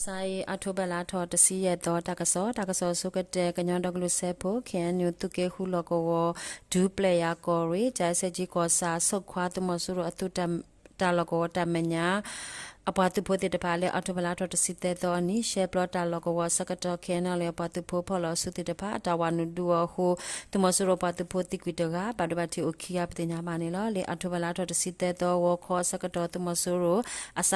စါအံၤ အီးထိဘၢၣ်လါထီၣ်တဆံယဲၢ်သီ တၢ်ကစီၣ်, တၢ်ကစီၣ်အဆိကတၢၢ် ကညီဒီကလုာ်စၢဖှိၣ် ခ့ၣ်အဲၣ်ယူၣ် သုးက့ဃုလီၢ်ကဝီၤ ဒူပျဲၢ်ယၤကီၢ်ရ့ၣ် ကၠဲးစဲးကၠံကီၢ်ဆၣ် ဆုတ်ခွာသုးမီၤစိရိၤအသုး တၢ်လီၢ်ကဝီၤတၢ်မဲာ်ညါ အပှၤသုးဖိသ့ၣ်တဖၣ်လၢ အီးထိဘၢၣ်လါထီၣ်တဆံသၢသီအနံၤ ရှဲပျီတၢ်လီၢ်ကဝီၤအဆၢကတီၢ် ခ့ၣ်အဲၣ်ယူၣ် အပှၤသုးဖိဖီၣ်လီၤအစုသ့ၣ်တဖၣ် တၢ်ဝးနုာ်ဒုးအီၤအဃိ သုးမီၤစိရိၤပှၤသုးဖိသံကွံာ်တဂၤ ဘၣ်ဒိဘၣ်ထံးအိၣ်ခံဂၤ ပသ့ၣ်ညါဘၣ်န့ၣ်လီၤ. လၢအီးထိဘၢၣ်လါထီၣ်တဆံသၢသီ ဂီၤခီအဆၢကတီၢ် သုးမီၤစိရိၤ အ စ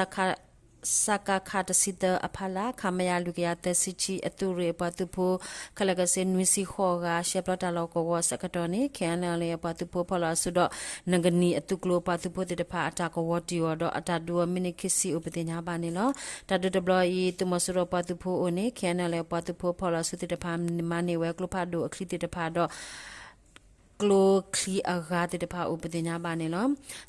ကခ တဆံသၢအဖီလာ် ခမရ လွံၢ်ကယၤသၢဆံခံ အသုးရ့ၣ်အပှၤသုးဖိ ခဲလၢာ်ကဆ့နွံဆံဃိးဂၤ ရှဲပျီတၢ်လီၢ်ကဝီၤအဆၢကတီၢ်န့ၣ် ခ့ၣ်အဲၣ်ယူၣ် အပှၤသုးဖိဖီၣ်လီၤအစုဒီး နကနံၣ်အသုးကျိၤပှၤသုးဖိသ့ၣ်တဖၣ် အတၢ်ကဝီၤတံၢ်အီၤဒီး အတၢ်ဒုးအီၤမံးနံးခံဆံအိၣ် ပသ့ၣ်ညါဘၣ်န့ၣ်လီၤ. တၢ်ဒုးတဘျီအံၤ သုးမီၤစိရိၤပှၤသုးဖိအိၣ်န့ၣ် ခ့ၣ်အဲၣ်ယူၣ် အပှၤသုးဖိဖီၣ်လီၤအစုသ့ၣ်တဖၣ် မၤန့ၢ်ဝဲကျိဖးဒိၣ်အချံသ့ၣ်တဖၣ်ဒီး ကျိချံအဂၤသ့ၣ်တဖၣ်အိၣ် ပသ့ၣ်ညါဘၣ်န့ၣ်လီၤ.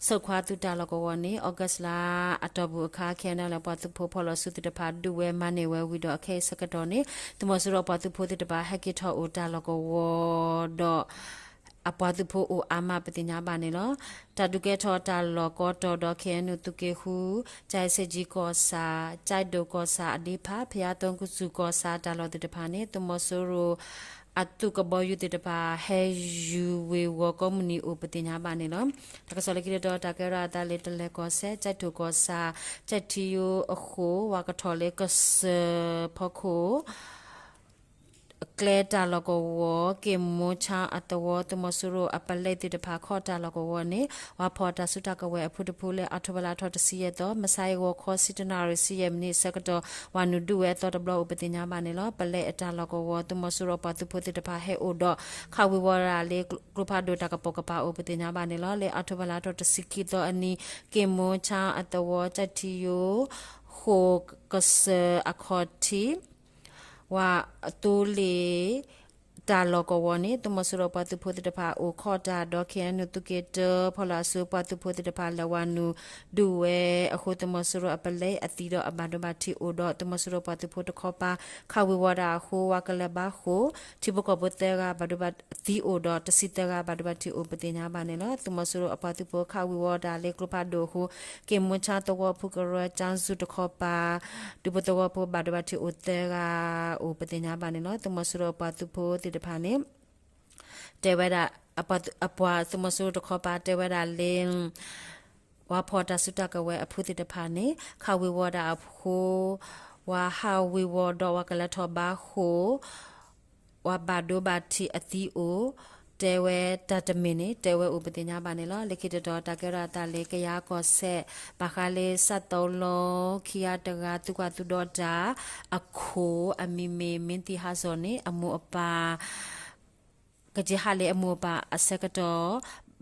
ဆုတ်ခွာသုးတၢ်လီၢ်ကဝီၤန့ၣ် August လါအတီၢ်ပူၤအခါ ခ့ၣ်အဲၣ်ယူၣ် အပှၤသုးဖိဖီၣ်လီၤအစုသ့ၣ်တဖၣ် ဒုးဝဲမၤန့ၢ်ဝဲဝံၤဒီး အခဲအံၤဆၢကတီၢ်န့ၣ် သုးမီၤစိရိၤအပှၤသုးဖိသ့ၣ်တဖၣ် ဟဲက့ၤထီၣ်အိၣ်တၢ်လီၢ်ကဝီၤဒီး အပှၤသုးဖိအိၣ်အါမး ပသ့ၣ်ညါဘၣ်န့ၣ်လီၤ. တၢ်ဒုးကဲထီၣ်တၢ်လီၢ်ကီတီၤဒီး ခ့ၣ်အဲၣ်ယူၣ် သုးက့ဃု ကၠဲးစဲးကၠံကီၢ်ဆၣ် ကၠဲးဒိၣ်ကီၢ်ဆၣ်အဒ့ဖး ဖယါသိကစူၣ်ကီၢ်ဆၣ်တၢ်လီၢ်သ့ၣ်တဖၣ်န့ၣ် သုးမီၤစိရိၤ အသုးကဘီယူၤသ့ၣ်တဖၣ် ဟဲယူၤဝ့ၤဝီၤကိးမုၢ်နံၤအိၣ် ပသ့ၣ်ညါဘၣ်န့ၣ်လီၤ. တၢ်ကစီၣ်လၢခံတတီၤ တၢ်ကဲထီၣ်အသးလၢ တလဲၤကီၢ်စဲၣ် ကၠဲးထိၣ်ကီၢ်ဆၣ် ကၠဲးထံယိအဃိ ဝၤကထီၣ်လၢကစၢၢ်ဖီခိၣ် ကျဲတၢ်လီၢ်ကဝီၤ က့ၣ်မိၢ်ဆါအသဝီ သုးမီၤစိရိၤအပလဲသ့ၣ်တဖၣ် ခီၣ်တၢ်လီၢ်ကဝီၤန့ၣ် ဝၤဖီၣ်တၢ်စုတၢ်ကဝဲၤအဖုတဖုလၢ အီးထိဘၢၣ်လါထီၣ်တဆံယဲၢ်သီ မုၢ်ဆါအံၤ ဂီၤခီဆံတၢနၣ်ရံၣ်ဆံယဲၢ်မံးနံးအဆၢကတီၢ် ဝၤနုာ်ဒုးဝဲအသီတဘျီအိၣ် ပသ့ၣ်ညါဘၣ်န့ၣ်လီၤ. ပလဲအတၢ်လီၢ်ကဝီၤ သုးမီၤစိရိၤပှၤသုးဖိသ့ၣ်တဖၣ်ဟဲအိၣ်ဒီး ခးဝ့ၤဝီၤဒၣ်လၢကျိဖးဒိၣ်တၢ်ကပိာ်ကပၤအိၣ် ပသ့ၣ်ညါဘၣ်န့ၣ်လီၤ. လၢအီးထိဘၢၣ်လါထီၣ်တဆံခံသီအနံၤ က့ၣ်မိၢ်ဆါအသဝီ ကၠဲးထံယိ ဃိၣ်ကစၢၢ်အခီၣ်ထံး ဝၤအသိလ့ၣ် တၢ်လီၢ်ကဝီၤန့ၣ် သုးမီၤစိရိၤပှၤသုးဖိသ့ၣ်တဖၣ် အိၣ်ခီၣ်တၢ်ဒီး ခ့ၣ်အဲၣ်ယူၣ် သုးက့တၢ ဖီၣ်လီၤအစုပှၤသုးဖိသ့ၣ်တဖၣ် လဲၤဝၤနုာ်ဒုးဝဲအဃိ သုးမီၤစိရိၤအပလဲအသံဒီးအဘၣ်ဒိဘၣ်ထံးအိၣ်ဒီး သုးမီၤစိရိၤပှၤသုးဖိတခီပၤ ခးဝ့ၤဝီၤဒၣ်အဃိ ဝၤကလၢၤဘါဃိာ် ထံဖိကီၢ်ဖိသၢဂၤဘၣ်ဒိဘၣ်သံအိၣ်ဒီး တဆံသၢဂၤဘၣ်ဒိဘၣ်ထံးအိၣ် ပသ့ၣ်ညါဘၣ်န့ၣ်လီၤ. သုးမီၤစိရိၤအပှၤသုးဖိခးဝ့ၤဝီၤဒၣ်လၢကျိဖးဒိၣ်အဃိ က့ၣ်မိၢ်ဆါသဝီဖုကရၢ ကၠါစူၣ်တခီပၤ ဒူဖိသဝီဖိဘၣ်ဒိဘၣ်ထံးအိၣ်သၢဂၤအိၣ် ပသ့ၣ်ညါဘၣ်န့ၣ်လီၤ. သုးမီၤစိရိၤအပှၤသုးဖိသ့ၣ်တဖၣ်န့ၣ် တဲဝဲဒၣ် အပှၤသုးမီၤစိရိၤတခီပၤတဲဝဲဒၣ်လၢ ဝၤဖီၣ်တၢ်စုတၢ်ကဝဲၤအဖုသ့ၣ်တဖၣ်န့ၣ် ခးဝ့ၤဝီၤဒၣ်အဃိ ဝၤဟးဝ့ၤဝီၤဒီးဝၤကလၢၤထီၣ်ဘါဃိာ် ဝၤဘၣ်ဒိဘၣ်ထံးအသံအိၣ် တဲဝဲတၢ်တမံၤန့ၣ် တဲဝဲအိၣ် ပသ့ၣ်ညါဘၣ်န့ၣ်လီၤ. လၢခံတတီၤ တၢ်ကဲထီၣ်အသးလၢကယၤကီၢ်စဲၣ် ဘၣ်ဃးလၢ စးသီလီၤ ခံဂၤတဂၤသူၣ်ကၢ်သူၣ်ဒီတၢ်အခိၣ် အမံၤမ့ၢ် မင်းသီဟါစီၣ်န့ၣ် အမိၢ်အပၢ် ကက့ၤဟးလၢအမိၢ်အပၢ်အဆၢကတီၢ်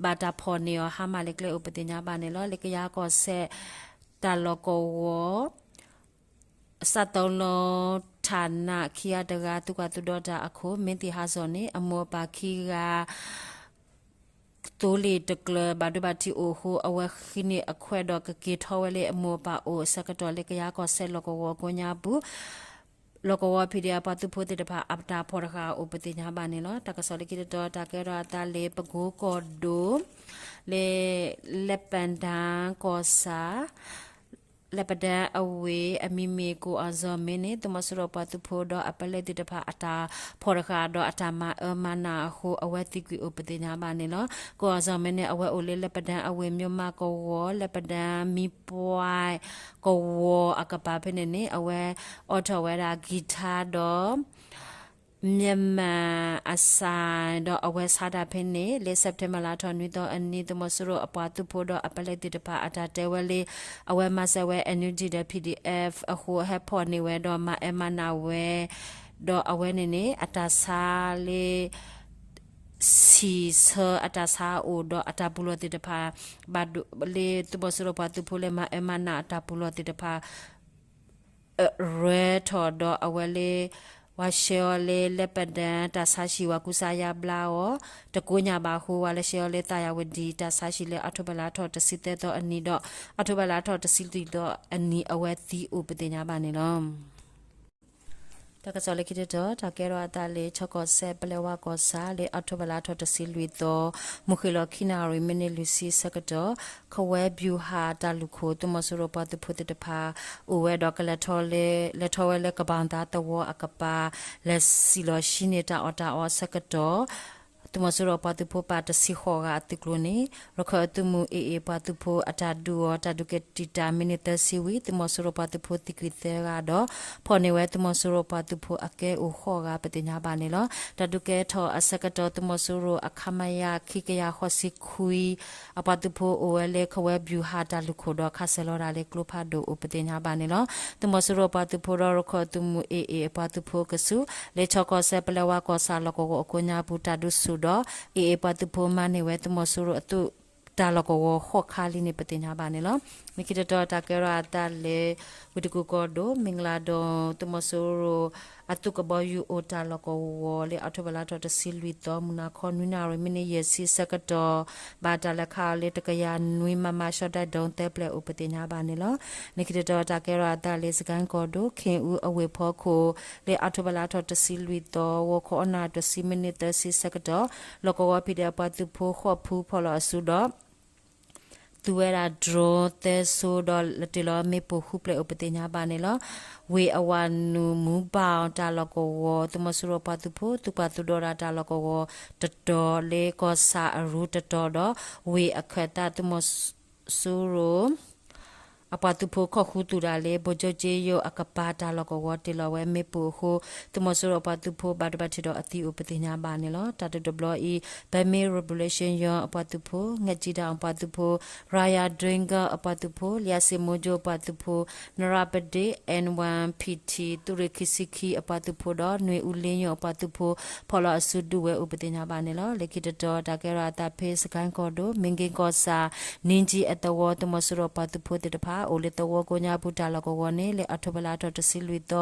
ဘၣ်တၢ်ဖီၣ်န့ၢ်အီၤ ဟါမၢ်လၢကျဲအိၣ် ပသ့ၣ်ညါဘၣ်န့ၣ်လီၤ. လၢကယၤကီၢ်စဲၣ် တၢ်လီၢ်ကဝီၤ စးသီလီၤ ထးနး ခံဂၤတဂၤ သူၣ်ကၢ်သူၣ်ဒီတၢ်အခိၣ် မင်းသီဟါစီၣ်န့ၣ် အမိၢ်အပၢ်ခံဂၤ သိလ့ၣ်တကျၢၤ ဘၣ်ဒိဘၣ်ထံးအိၣ်အဃိ အဝဲဃ့န့ၢ်အခွဲးဒီးကက့ၤထီၣ်ဝဲလၢအမိၢ်အပၢ်အိၣ်အဆၢကတီၢ် လၢကယၤကီၢ်စဲၣ်လီၢ်ကဝီၤကိးညါပူၤ လီၢ်ကဝီၤ ဖံးဒ့ၣ် အပှၤသုးဖိသ့ၣ်တဖၣ် အတၢ်ဖီၣ်တဃာ်အိၣ် ပသ့ၣ်ညါဘၣ်န့ၣ်လီၤ. တၢ်ကစီၣ်လၢခံတတီၤ တၢ်ကဲထီၣ်အသးလၢ ပကိကီၢ်ဒိၣ် လၢ လဲပဒၣ်ကီၢ်ဆၣ် လဲပဒၣ်အဝ့ၢ် အမံၤမ့ၢ် ကိၣ်အီၣ်စီၤမ့န့ၣ် သုးမီၤစိရိၤပှၤသုးဖိဒီးအပလဲသ့ၣ်တဖၣ် အတၢ်ဖီၣ်တဃာ်ဒီးအတၢ်မၤအၢမၤနးအဃိ အဝဲသံကွံာ်အိၣ် ပသ့ၣ်ညါဘၣ်န့ၣ်လီၤ. ကိၣ်အီၣ်စီၤမ့န့ၣ် အဝဲအိၣ်လၢလဲပဒၣ်အဝ့ၢ် မၠိၣ်မးကဝီၤ လဲပဒၣ်မံပှဲၤကဝီၤအကပၤဖဲန့ၣ်န့ၣ် အဝဲအိးထီၣ်ဝဲဒၣ် guitar ဒီး မြန်မာစာ ဒီးအဝဲဆါတၢ်ဖဲန့ၣ် လၢ September လါထီၣ်နွံသီအနံၤ သုးမီၤစိရိၤအပှၤသုးဖိဒီးအပလဲသ့ၣ်တဖၣ် အတၢ်တဲဝဲလၢ အဝဲမၤစၢၤဝဲ NUG ဒီး PDF အဃိ ဟဲဖီၣ်န့ၢ်ဝဲဒီးမၤအၢမၤနးဝဲ ဒီးအဝဲန့ၣ်န့ၣ် အတၢ်ဆါလၢ ဆံၣ်ဆၢအတၢ်ဆါအိၣ်ဒီးအတၢ်ပူၤလီၢ်သ့ၣ်တဖၣ် ဘၣ်ဒိလၢသုးမီၤစိရိၤပှၤသုးဖိလၢမၤအၢမၤနးအတၢ်ပူၤလီၢ်သ့ၣ်တဖၣ် ရဲၣ်ထီၣ်ဒီးအဝဲလၢ ဝၤရှဲအီၤလၢ လဲပဒၣ်တၢ်ဆါဟံၣ် ဝၤကူစါယါဘျါအီၤ တကိညၣ်ဘၣ်အဃိ ဝၤလဲၤရှဲအီၤလၢ သာယာဝတီ တၢ်ဆါဟံၣ်လၢ October လါထီၣ်တဆံသၢသီအနံၤဒီး October လါထီၣ်တဆံလွံၢ်သီအနံၤ အဝဲသံအိၣ် ပသ့ၣ်ညါဘၣ်န့ၣ်လီၤ. တၢ်ကစီၣ်လၢခံတတီၤ တၢ်ကဲထီၣ်အသးလၢ ချၣ်ကီၢ်စဲၣ် ပလဲဝါကီၢ်ဆၣ် လၢအီးထိဘၢၣ်လါထီၣ်တဆံလွံၢ်သီ မုၢ်ဃ့ၢ်လီၤခံနၣ်ရံၣ် မံးနံးလွံၢ်ဆံဆၢကတီၢ် ခဝဲဘျူၤဟၣ်တၢ်လုၢ်ခိၣ် သုးမီၤစိရိၤပှၤသုးဖိသ့ၣ်တဖၣ် အိၣ်ဝဲဒီးကလဲၤထီၣ်ဝဲလၢကဘၣ်သးသဝီအကပၤ လဲၤစံၣ်လီၤဟံးန့ၢ်တၢ်အီၣ်တၢ်အီအဆၢကတီၢ် သုးမီၤစိရိၤပှၤသုးဖိပာ်တဆံဃိးဂၤအသုးကျိၤန့ၣ် ရခၢၣ်အသုးမုၢ် AA ပှၤသုးဖိအတၢ်ဒုးအီၤ တၢ်ဒုးကဲတံာ်တာ်မံးနံးသၢဆံဝံၤ သုးမီၤစိရိၤပှၤသုးဖိသံကွံာ်သၢဂၤဒီး ဖီၣ်န့ၢ်ဝဲသုးမီၤစိရိၤပှၤသုးဖိအကဲအိၣ်ဃိးဂၤပသ့ၣ်ညါဘၣ်န့ၣ်လီၤ. တၢ်ဒုးကဲထီၣ်အဆၢကတီၢ် သုးမီၤစိရိၤအ ခမရ ခံကယၤဃိးဆံခွံ အပှၤသုးဖိအိၣ်ဝဲလၢ ခဝဲဘျူၤဟၣ်တၢ်လုၢ်ခိၣ်ဒီး ခးစၢၤလီၤတၢ်လၢကျိဖးဒိၣ်အိၣ်ပသ့ၣ်ညါဘၣ်န့ၣ်လီၤ. သုးမီၤစိရိၤပှၤသုးဖိဒီးရခၢၣ်သုးမုၢ် AA အပှၤသုးဖိကဆူ လၢချၣ်ကီၢ်စဲၣ် ပလဲဝါကီၢ်ဆၣ်လီၢ်ကဝီၤအကိးညါပူၤ တၢ်ဒုးဆူၣ်ဒီး AA ပှၤသုးဖိမၤန့ၢ်ဝဲသုးမီၤစိရိၤအသုးတၢ်လီၢ်ကဝီၤဃိးခါလံန့ၣ် ပသ့ၣ်ညါဘၣ်န့ၣ်လီၤ. လၢခံတတီၤတၢ်ကဲထီၣ်အသးလၢ ဝ့ၢ်တကူၣ်ကီၢ်ဒိၣ် မ့ၢ်ကလၤဒိၣ် သုးမီၤစိရိၤ အသုးကဘီယူၤအိၣ်တၢ်လီၢ်ကဝီၤလၢ အီးထိဘၢၣ်လါထီၣ်တဆံလွံၢ်သီ မုၢ်နၤခီနွံနၣ်ရံၣ် မံးနံးယဲၢ်ဆံဆၢကတီၢ် ဘၣ်တၢ်လဲၤခးအီၤလၢတကယၤနွံ MM ရှီဒၣ်ဒိၣ်သၢပျဲၢ်အိၣ်ပသ့ၣ်ညါဘၣ်န့ၣ်လီၤ. လၢခံတတီၤတၢ်ကဲထီၣ်အသးလၢ စကဲၣ်ကီၢ်ဒိၣ် ခ့ၣ်အူအဝ့ၢ်ဖီခိၣ် လၢအီးထိဘၢၣ်လါထီၣ်တဆံလွံၢ်သီ ဂီၤခီအနၣ်တဆံ မံးနံးသၢဆံဆၢကတီၢ် လီၢ်ကဝီၤဖံးဒဲးအပှၤသုးဖိဃိးဖုဖီၣ်လီၤအစုဒီး သူဝဲဒၣ် drone သၢစိဒီး လဲၤတ့ၢ်လီၤမ့ၣ်ပိၢ်ဃုပျဲၢ်အိၣ်ပသ့ၣ်ညါဘၣ်န့ၣ်လီၤ. ဝ့ၢ်အဝၤနုာ် မူဘၣ်တၢ်လီၢ်ကဝီၤ သုးမီၤစိရိၤပှၤသုးဖိ သုးပာ်သုးဒီးဒၣ်တၢ်လီၢ်ကဝီၤတတီၤ လၢကီၢ်ဆၣ်အရူတတီၤဒီး ဝ့ၢ်အခၢၣ်သး သုးမီၤစိရိၤ အပှၤသုးဖိခိးဃုာ်သုးတၢ်လၢ ဘိၣ်ကၠိကၠ့ယိာ်အကပၤတၢ်လီၢ်ကဝီၤတ့ၢ်လီၤဝဲမ့ၣ်ပိၢ်အဃိ သုးမီၤစိရိၤအပှၤသုးဖိဘၣ်ဒိဘၣ်ထံးဒီးအသံအိၣ်ပသ့ၣ်ညါဘၣ်န့ၣ်လီၤ. တၢ်ဒုးတဘျီအံၤ Burmese Revolution ယီအပှၤသုးဖိ ငဲၣ်ကၠံတၢ်အပှၤသုးဖိ Raya Dringa အပှၤသုးဖိ လံာ်စ့မိကၠိအပှၤသုးဖိ နရပဒ့ N one P T သုးရ့ၣ်ခံဆံခံအပှၤသုးဖိဒီး နွေဦးလင်းယိာ်အပှၤသုးဖိ ဖီၣ်လီၤအစုဒုးဝဲအိၣ်ပသ့ၣ်ညါဘၣ်န့ၣ်လီၤ. လၢခံတတီၤတၢ်ကဲထီၣ်အသးဖဲ စကဲၣ်ကီၢ်ဒိၣ် မ့ၢ်က့ၤကီၢ်ဆၣ် နံကၠံအသဝီ သုးမီၤစိရိၤပှၤသုးဖိသ့ၣ်တဖၣ် အိၣ်လၢသဝီကိးညါပူၤတၢ်လီၢ်ကဝီၤန့ၣ် လၢအီးထိဘၢၣ်လါထီၣ်တဆံလွံၢ်သီ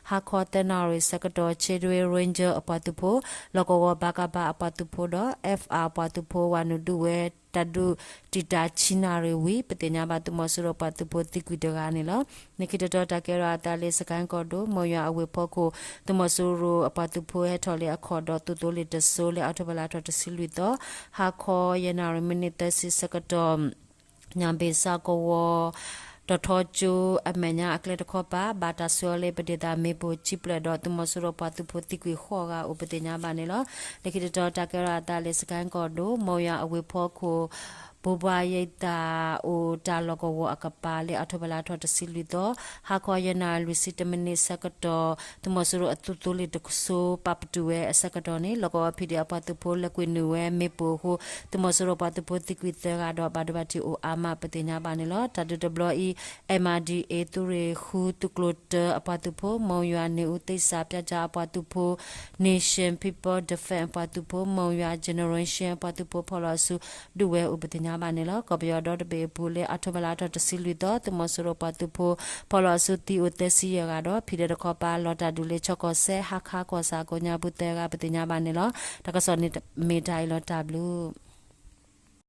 ဟါခီသၢနၣ်ရံၣ်ဆၢကတီၢ် Children Ranger အပှၤသုးဖိ လီၢ်ကဝီၤ ဘၣ်ကဘၣ် အပှၤသုးဖိဒီး F R ပှၤသုးဖိ ဝၤနုာ်ဒုးဝဲ တၢ်ဒုးတံာ်တာ်ဆံနၣ်ရံၣ်ဝံၤ ပသ့ၣ်ညါဘၣ်သုးမီၤစိရိၤပှၤသုးဖိသံကွံာ်တဂၤန့ၣ်လီၤ. လၢခံတတီၤတၢ်ကဲထီၣ်အသးလၢ စကဲၣ်ကီၢ်ဒိၣ် မိၢ်ယွၤအဝ့ၢ်ဖီခိၣ် သုးမီၤစိရိၤအပှၤသုးဖိဟဲထီၣ်လၢအခီၣ်ဒီးသုးသိလ့ၣ်တစိၤ လၢအီးထိဘၢၣ်လါထီၣ်တဆံလွံၢ်သီ ဟါခီယဲၢ်နၣ်ရံၣ် မံးနံးသၢဆံဆၢကတီၢ် ညၣ်ဘ့ၣ်စၢ်ကဝီၤ တီၤထီကၠိအမဲာ်ညါအကျဲတခီပၤ ဘၣ်တၢ်ဆှၢအီၤလၢပဒ့ၣ်သၣ်မ့ၣ်ပိၢ်ခံဖျၢၣ်ဒီး သုးမီၤစိရိၤပှၤသုးဖိသံကွံာ်ဃိးဂၤအိၣ်ပသ့ၣ်ညါဘၣ်န့ၣ်လီၤ. လၢခံတတီၤတၢ်ကဲထီၣ်အသးလၢ စကဲၣ်ကီၢ်ဒိၣ် မိၢ်ယွၤအဝ့ၢ်ဖီခိၣ် ဘိးဘှါယဲၢ်သၣ်အိၣ်တၢ်လီၢ်ကဝီၤအကပၤ လၢအီးထိဘၢၣ်လါထီၣ်တဆံလွံၢ်သီ ဟါခီယဲၢ်နၣ်ရံၣ်လွံၢ်ဆံတၢမံးနံးဆၢကတီၢ် သုးမီၤစိရိၤအသုးသိလ့ၣ်တစိၤပာ်ပတုာ်ဝဲအဆၢကတီၢ်န့ၣ် လီၢ်ကဝီၤဖံးဒဲးအပှၤသုးဖိလဲၤကွံာ်နုာ်ဝဲမ့ၣ်ပိၢ်အဃိ သုးမီၤစိရိၤပှၤသုးဖိသံကွံာ်သၢဂၤဒီး ဘၣ်ဒိဘၣ်ထံးအိၣ်အါမးပသ့ၣ်ညါဘၣ်န့ၣ်လီၤ. တၢ်ဒုးတဘျီအံၤ M R D A သုးရ့ၣ်ဃု သုးကျိၤတၢအပှၤသုးဖိ မိၢ်ယွၤ နံၣ်အူသ့ၣ်စၢ် ပၠၣ်ကၠၣ်အပှၤသုးဖိ Nation People Defense အပှၤသုးဖိ မိၢ်ယွၤ Generation အပှၤသုးဖိ ဖီၣ်လီၤအစုဒုးဝဲအိၣ်ပသ့ၣ်ညါဘၣ်န့ၣ်လီၤ. ကီၢ်ပယီၤဒီတဘ့ၣ်အပူၤ လၢအီးထိဘၢၣ်လါထီၣ်တဆံလွံၢ်သီ သုးမီၤစိရိၤပှၤသုးဖိ ဖီၣ်လီၤအစုသံအိၣ်သၢဆံယဲၢ်ဂၤဒီး ဖံးဒဲးတခီပၤလီၤတၢ်ဒုးလၢချၣ်ကီၢ်စဲၣ် ဟါခါကီၢ်ဆၣ်အကိးညါပူၤသၢဂၤပသ့ၣ်ညါဘၣ်န့ၣ်လီၤ. တၢ်ကစီၣ်န့ၣ်မ့ၢ်တၢ်အံၤလီၤ တၢ်ဘျုး